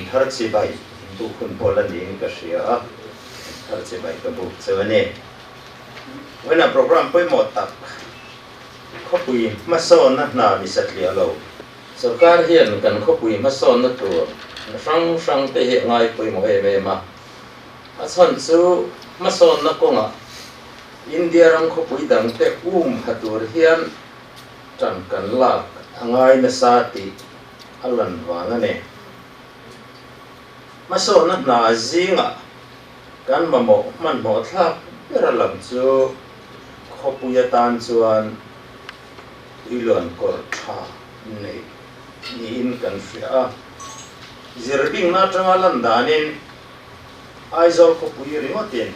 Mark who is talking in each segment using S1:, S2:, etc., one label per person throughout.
S1: Kumthar chibai buk hun pawh la niin ka hria a, Kumthar chibai ka buk cheu a ni. Vawiinah programme pawimawh tak khawpui hmasawnna hna ni satliah lo. Sorkar hian kan khawpui hmasawnna tur hna hrang hrang te hi a ngai pawimawh em em a, a chhan chu hmasawnna kawngah India ram khawpui dangte um pha tur hian ṭan kan lak a ngai nasa tih a lan vang a ni. Hmasawnna hna zingah kan mamawh hmanhmawh thlak ber a lam chu khawpui atan chuan tuiluan kawr tha neih niin kan hria a. Zirbingna atanga lan danin Aizawl khawpui ringawtin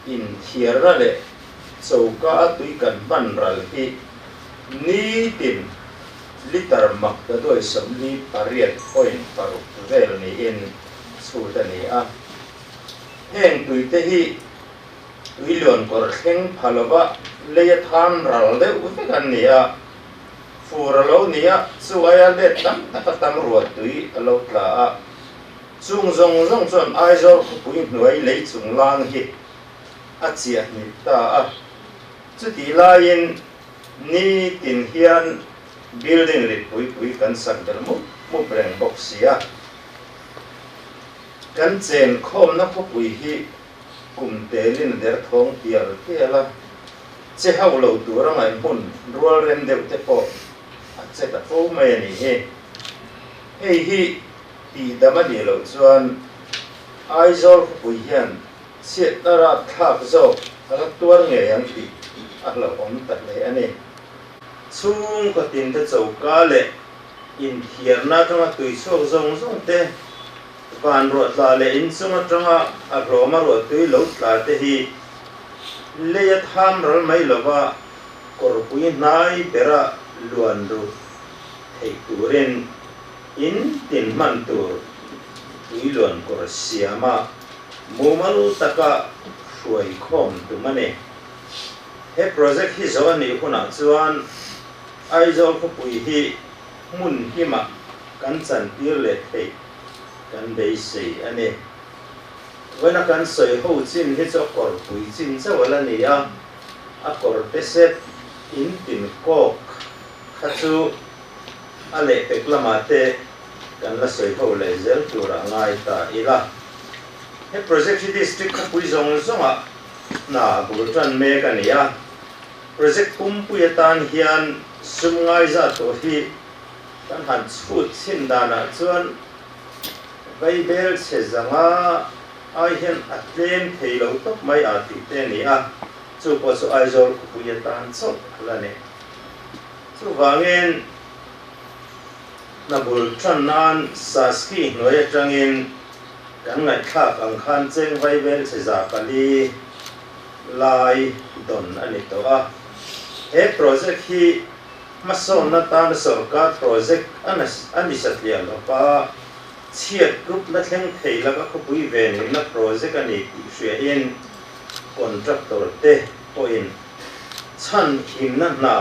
S1: inthiarna leh choka a tui kan hman ral hi nitin Liter mak ta duai 48.6 vel niin chhut a ni a. Heng tuite hi tuiluan kawr thleng pha lova lei a than ral deuh vek an ni a. Fur a lo ni a, chu aia let tam taka tam ruah tui a lo tla a. Chung zawng zawng chuan Aizawl khawpui hnuai lei chung lang hi a chiah hnip ta a. Chutih laiin Ni tin hian building rit pui pui kan sak belh mup mup reng bawk si a. Kan chen khawmna khawpui hi kum telin a der thawng tial tial a, che hauh lo tur a ngaih hmun rual rem deuh te pawh a che ta fo mai a nih hi. Hei hi tihdam a nih loh chuan Aizawl khawpui hian Chhiatna rapthlak zawk a la tuar ngei ang tih a hlauhawm ta hle a ni. Chhungkaw tinte choka leh inthiarna atanga tui chhuak zawng zawng te, van ruah tla leh inchung atanga a hlawma ruah tui lo tla te hi lei a tham ral mai lova kawrpui hnai bera luan ruh theih turin in tin hman tur tui luan kawr siama Mumal taka hruai khawm tum a ni. He project hi zawh a nih hunah chuan Aizawl khawpui hi hmun himah kan chantir leh theih kan beisei a ni. Vawiina kan sawi ho chin hi chu a kawrpui chin chauh a la ni a, a kawr te set in tin kawk kha chu a lehpek lamah te kan la sawi ho leh zel tur a ngai ta ila. He project hi district khawpui zawng zawngah hna bul tan mek a ni a, project pumpui atan hian sum ngaiza tur hi kan han chhut chhin danah chuan vaibel chhe zanga ai hian a tlem thei lo tawp mai a tih te a ni a, chu pawh chu Aizawl khawpui atan chauh a la ni. Chuvangin. Hna bul tan nan Saski hnuai atangin kan ngaihthlak ang khan cheng vaibel che 400 lai dawn a ni tawh a. He project hi hmasawnna tana sorkar project a ni satliah lova, chhiat group la thleng thei laka khawpui venhimna project a ni tih hriain contractor te pawhin chhan himna hna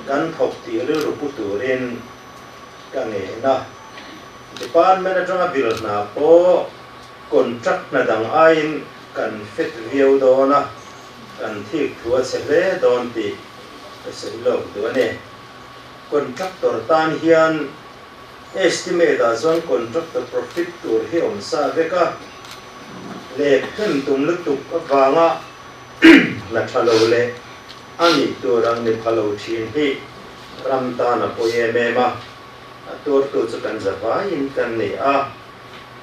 S1: Kan thawk tih rilru pu turin ka ngen a, Department atanga bill hna pawh contract hna dang aiin kan fet viau dawn a, kan thik thu a chhe hle dawn tih ka sawi lawk duh a ni. Contractor tan hian estimate ah chuan contractor profit tur hi awm sa vek a, lep hnem tum lutuk avanga hna tha lo leh A nih tur ang ni pha lo thin hi ram tan a pawi em em a, a tuartu chu kan za vaiin kan ni a.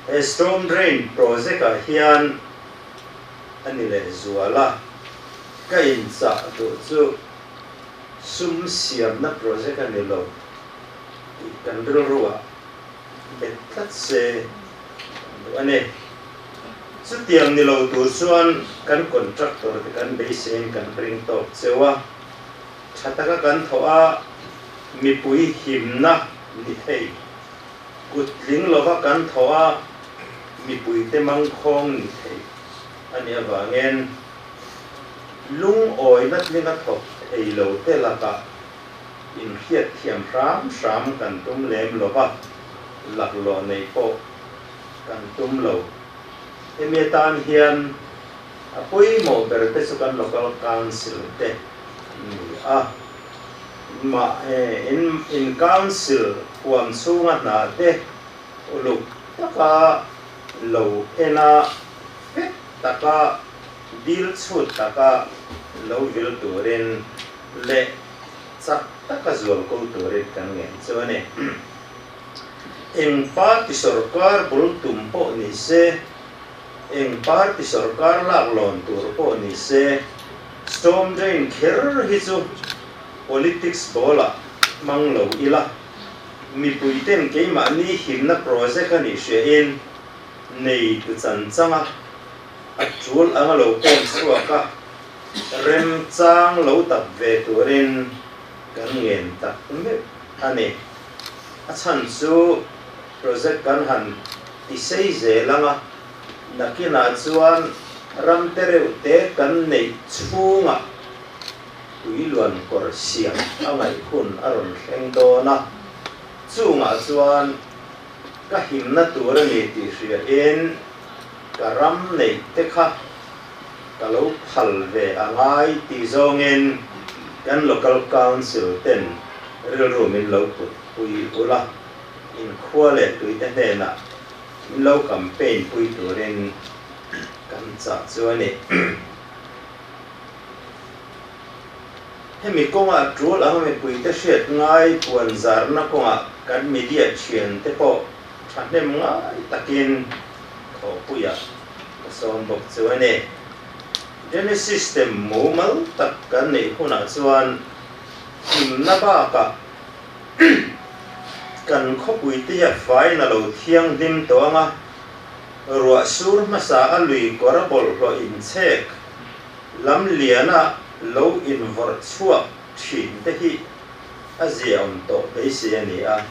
S1: He storm drain project ah hian a ni leh zual a, ka inchah duh chu sum siamna project a ni lo tih kan rilru ah bet tlat se kan duh a ni. Chutiang ni lo tur chuan kan contractor te kan beiseiin kan ring tawk cheu a, tha taka kan thawh a, mipui himna ni thei, kut tling lova kan thawh a, mipuite mangkhawng ni thei a nih avangin lungawina tlinga thawk thei lo te lakah inhriatthiam hram hram kan tum lem lova, laklawh neih pawh. kan tum lo. Hemi atan hian a pawimawh ber te chu kan Local Council te an ni a. Mah in in Council huam chhunga hna te uluk taka lo en a, fet taka dil chhut taka lo vil turin leh chak taka zual ko turin kan ngen chu a ni. Eng party sorkar bul tum pawh ni se, eng party sorkar lak lawn tur pawh ni se, storm drain kher hi chu politics ball ah hmang lo ila, mipui ten keimahni himna project a nih hriain nei tu chan chang a, a tul anga lo pawm chhuak a, remchang lo tak ve turin kan ngen tak meuh a ni. A chhan chu project kan han ti sei zel ang a, nakinah chuan ram te reuh te kan neih chhungah tui luan kawr siam a ngaih hun a rawn thleng dawn a, chungah chuan ka himna tur a ni tih hriain ka ram neih te kha ka lo phal ve a ngai tih zawngin kan Local Council ten rilru min lo put pui ula, inkhua leh tuite hnenah min lo campaign pui turin kan chah chu a ni. Hemi kawngah tul anga mipuite hriat ngai puan zarna kawngah kan media thiante pawh thahnem ngai takin thawhpuiah ka sawm bawk chu a ni. Drainage system mumal tak kan neih hunah chuan himna bakah kan khawpuite hi a fain a lo thianghlim tawh ang a, ruah sur hmasa a lui kawr a bawlhhlawh inchhek lam liana lo invawrh chhuak thin te hi a ziaawm tawh beisei a ni a.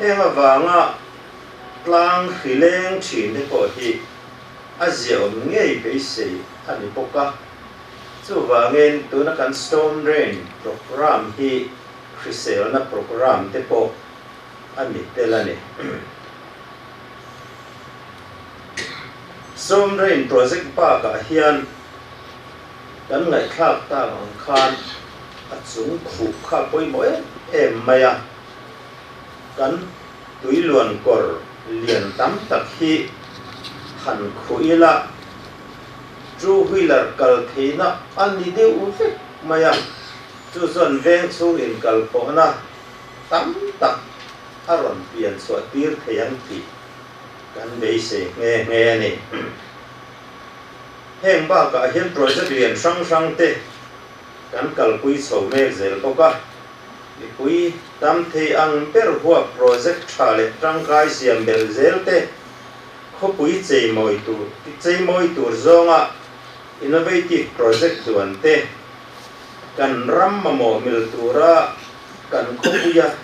S1: Heng avanga tlang hri leng thin te pawh hi a ziaawm ngei beisei a ni bawk a. Chuvangin tuna kan Storm Rain programme hi hriselna programme te pawh a ni tel a ni. Storm Rain project bakah hian kan ngaihthlak tak ang khan a chung khuh kha pawimawh em em mai a, kan tuiluan kawr lian tam tak hi han khuh ila two wheeler kal theihna a ni deuh vek mai a, chu chuan veng chhung inkal pawhna tam tak a rawn pian chhuah tir thei ang tih kan beisei nghe nghe a ni. Heng bakah hian project lian hrang hrang te kan kalpui chho mek zel bawk a, mipui tam thei ang ber huap project tha leh tangkai siam belh zel te, khawpui cheimawi tur cheimawi tur zawnga innovative project duan te, kan ram mamawh mil tura kan khawpuia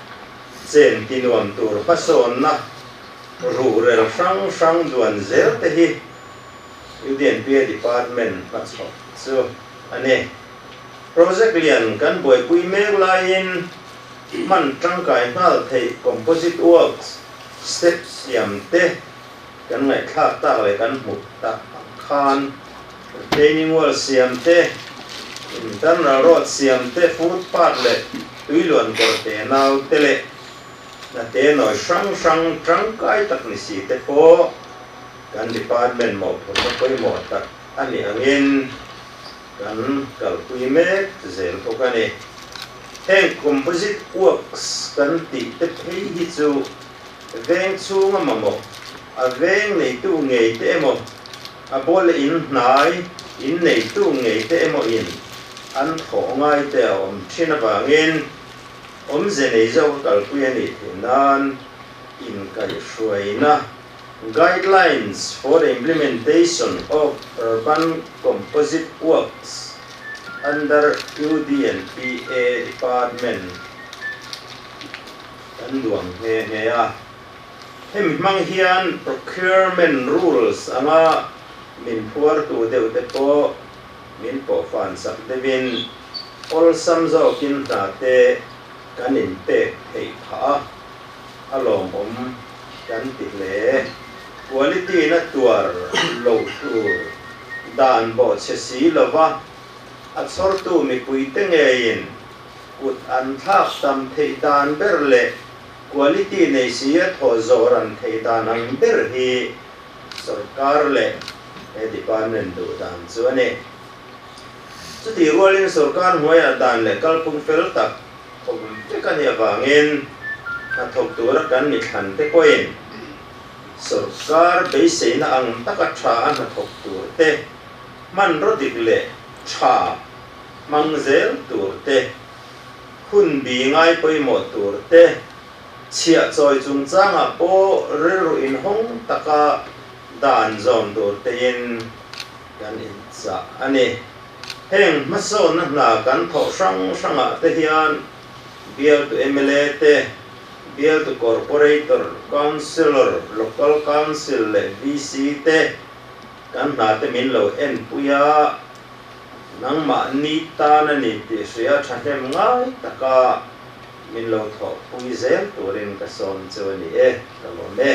S1: chen tinuam tur hmasawnna ruhrel hrang hrang duan zel te hi UDNPA Department hmachhawp chu a ni. Project lian kan buaipui mek laiin hman tangkai nghal theih composite works step siam te kan ngaihthlak tak leh kan hmuh tak ang khan retaining wall siam te, internal road siam te, footpath leh tuiluan kawr te nau te leh hna te nawi hrang hrang tangkai tak ni si te pawh kan department mawhphurhna pawimawh tak a nih angin kan kalpui mek zel bawk a ni. Heng composite works kan tih te phei hi chu veng chhunga mamawh, a veng neitu ngei te emaw, a bawlh in hnai in neitu ngei te emaw in an thawh ngai te a awm thin avangin awmze nei zawka kalpui a nih theih nan inkaihhruaina Guidelines for the Implementation of Urban Composite Works under UDNPA Department kan duang nghe nghe a. Hemi hmang hian Procurement Rules anga min phuartu deuh te pawh min pawhfan sak deuhin awlsam zawkin hna te kan inpek theih phah a, a lawmawm kan ti hle. Quality na tuar loh tur dan bawhchhe si lova a chhawrtu mipuite ngeiin kut an thlak tam theih dan ber leh quality nei si a thawh zawh ran theih dan ang ber hi sorkar leh he department duh dan chu a ni. Chutih rualin sorkar hnuaiah dan leh kalphung fel tak awm vek a nih avangin hnathawk tura kan mithlan te pawhin sorkar beiseina ang taka tha a hnathawk tur te, hmanraw dik leh tha hmang zel tur te, hun bi ngai pawimawh tur te, chhiah chawi chungchangah pawh rilru inhawng taka dan zawm tur tein kan inchah a ni. Heng hmasawnna hna kan thawh hrang hrangah te hian bialtu mla te, bialtu corporator, councillor, local council leh VC te kan hna te min lo enpui a, nangmahni tan a ni tih hria thahnem ngai taka min lo thawhpui zel turin ka sawm chu a ni e, ka lawm e.